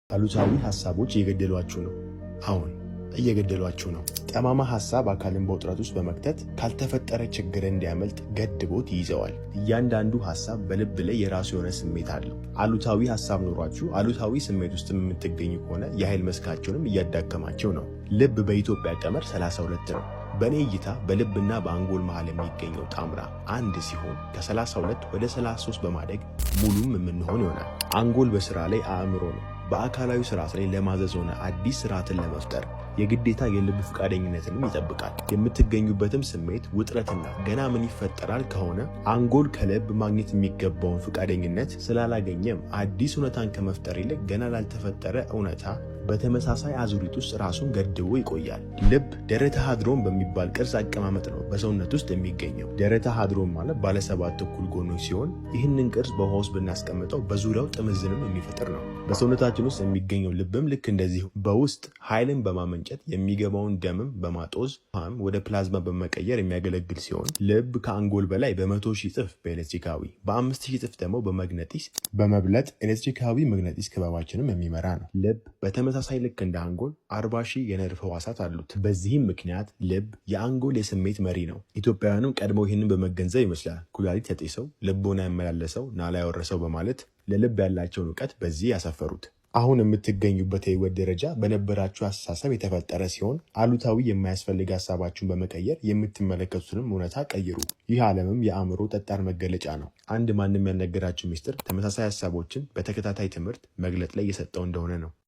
አሉታዊ ሀሳቦች እየገደሏችሁ ነው። አሁን እየገደሏችሁ ነው። ጠማማ ሀሳብ አካልን በውጥረት ውስጥ በመክተት ካልተፈጠረ ችግር እንዲያመልጥ ገድቦት ይይዘዋል። እያንዳንዱ ሀሳብ በልብ ላይ የራሱ የሆነ ስሜት አለው። አሉታዊ ሀሳብ ኖሯችሁ አሉታዊ ስሜት ውስጥ የምትገኙ ከሆነ የኃይል መስካቸውንም እያዳከማቸው ነው። ልብ በኢትዮጵያ ቀመር 32 ነው። በእኔ እይታ በልብና በአንጎል መሃል የሚገኘው ጣምራ አንድ ሲሆን ከ32 ወደ 33 በማደግ ሙሉም የምንሆን ይሆናል። አንጎል በስራ ላይ አእምሮ ነው። በአካላዊ ስርዓት ላይ ለማዘዝ ሆነ አዲስ ስርዓትን ለመፍጠር የግዴታ የልብ ፈቃደኝነትንም ይጠብቃል። የምትገኙበትም ስሜት ውጥረትና ገና ምን ይፈጠራል ከሆነ አንጎል ከልብ ማግኘት የሚገባውን ፈቃደኝነት ስላላገኘም አዲስ እውነታን ከመፍጠር ይልቅ ገና ላልተፈጠረ እውነታ በተመሳሳይ አዙሪት ውስጥ ራሱን ገድቦ ይቆያል። ልብ ደረተ ሀድሮን በሚባል ቅርጽ አቀማመጥ ነው በሰውነት ውስጥ የሚገኘው። ደረተ ሀድሮን ማለት ባለ ሰባት እኩል ጎኖች ሲሆን ይህንን ቅርጽ በውሃ ውስጥ ብናስቀምጠው በዙሪያው ጥምዝንም የሚፈጥር ነው። በሰውነታችን ውስጥ የሚገኘው ልብም ልክ እንደዚሁ በውስጥ ኃይልን በማመንጨት የሚገባውን ደምም በማጦዝ ውሃም ወደ ፕላዝማ በመቀየር የሚያገለግል ሲሆን ልብ ከአንጎል በላይ በ100,000 እጥፍ በኤሌክትሪካዊ፣ በ5,000 እጥፍ ደግሞ በመግነጢስ በመብለጥ ኤሌክትሪካዊ መግነጢስ ክበባችንም የሚመራ ነው። ልብ በተመሳሳይ ልክ እንደ አንጎል 40,000 የነርቭ ህዋሳት አሉት። በዚህም ምክንያት ልብ የአንጎል የስሜት መሪ ነው። ኢትዮጵያውያንም ቀድመው ይህንን በመገንዘብ ይመስላል ኩላሊት ያጤሰው ልቦና ያመላለሰው ናላ ያወረሰው በማለት ለልብ ያላቸውን እውቀት በዚህ ያሰፈሩት። አሁን የምትገኙበት የህይወት ደረጃ በነበራችሁ አስተሳሰብ የተፈጠረ ሲሆን አሉታዊ የማያስፈልግ ሀሳባችሁን በመቀየር የምትመለከቱትንም እውነታ ቀይሩ። ይህ ዓለምም የአእምሮ ጠጣር መገለጫ ነው። አንድ ማንም ያልነገራችሁ ሚስጥር ተመሳሳይ ሀሳቦችን በተከታታይ ትምህርት መግለጥ ላይ እየሰጠው እንደሆነ ነው።